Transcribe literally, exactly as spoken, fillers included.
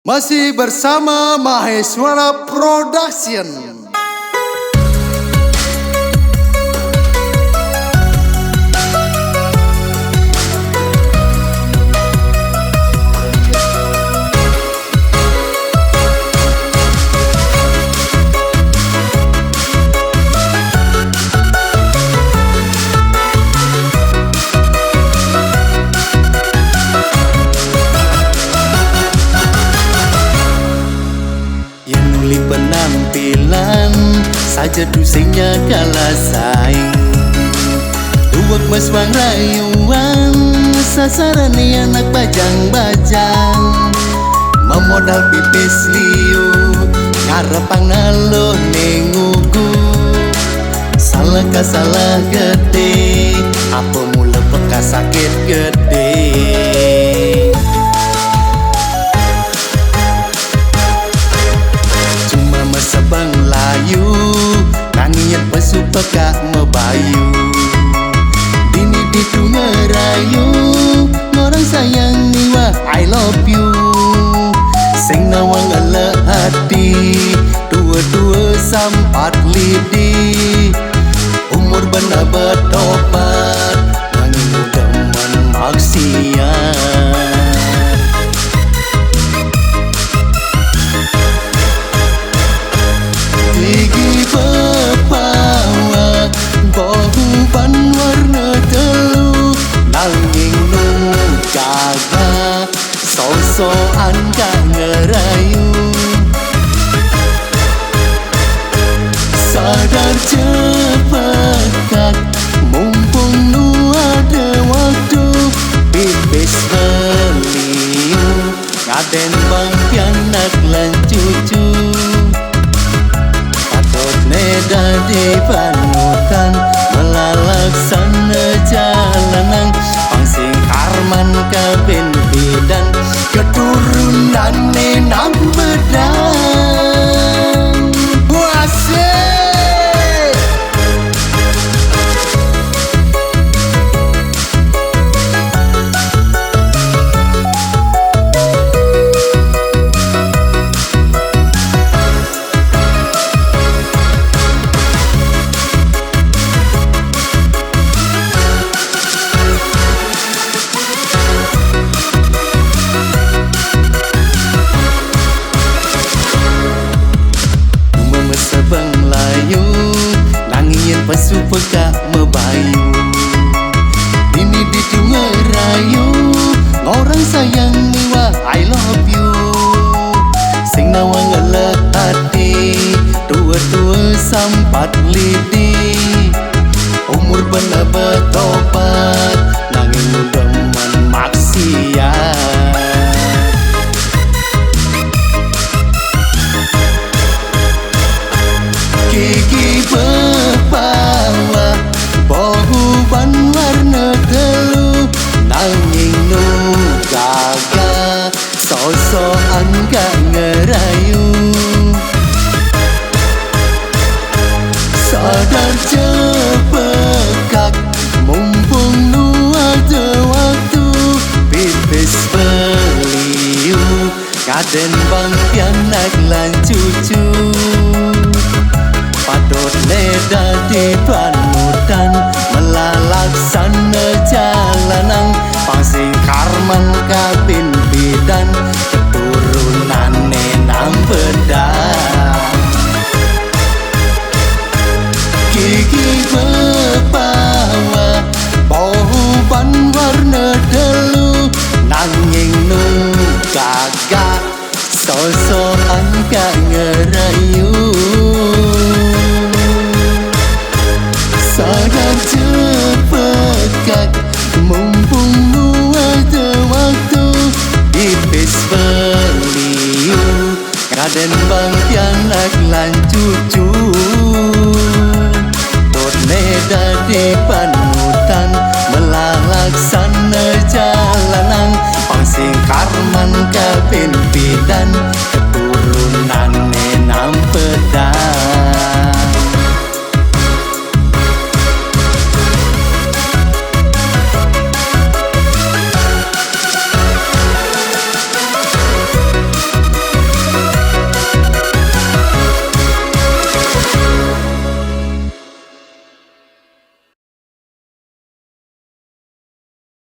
Masih bersama Maheswara Production. Yang nuli penampilan saja tusingnya kalah saing. Duwek meswang rayuan, sasarane anak bajang-bajang. Memodal pipis liu, ngarepang naluh ning ugu. Salah ka salah gede, apa mula bekas sakit gede. Cuma mesebang layu, nanging yet pesu pekak mebayu. Dini ditu ngerayu, ngorang sayang niwah I love you. Sing nawang elek hati, dua-dua sampat lidi. Umur bena betobat, nanging demen maksiat. Gigi bepawa, bohu ban warna telu, nanging nu gaga, sosokan ka ngerayu. Sadar cepekat, mumpung nu ada waktu, pipis beliu, ngaden bang pianak lan cucu. Patut ne dadi panutan, melalaksana jalanan, pang sing karman kabin bidan, keturunane nang bedang. Wah, asik. Memeseban layu, nanging yet pesu pekak mebayu. Dini ditu ngerayu, ngorang sayang niwah I love you. Sing nawang elek hati, tua-tua sampat lidi. Umur bena betobat, nanging demen maksiat. Gigi bepawa, bohu ban warna telu, nanging nu gaga, sosokan ka ngerayu. Sadar cepekat, mumpung nu ada waktu, pipis beliu, ngaden bang pianak lan cucu. Patut ne dadi pan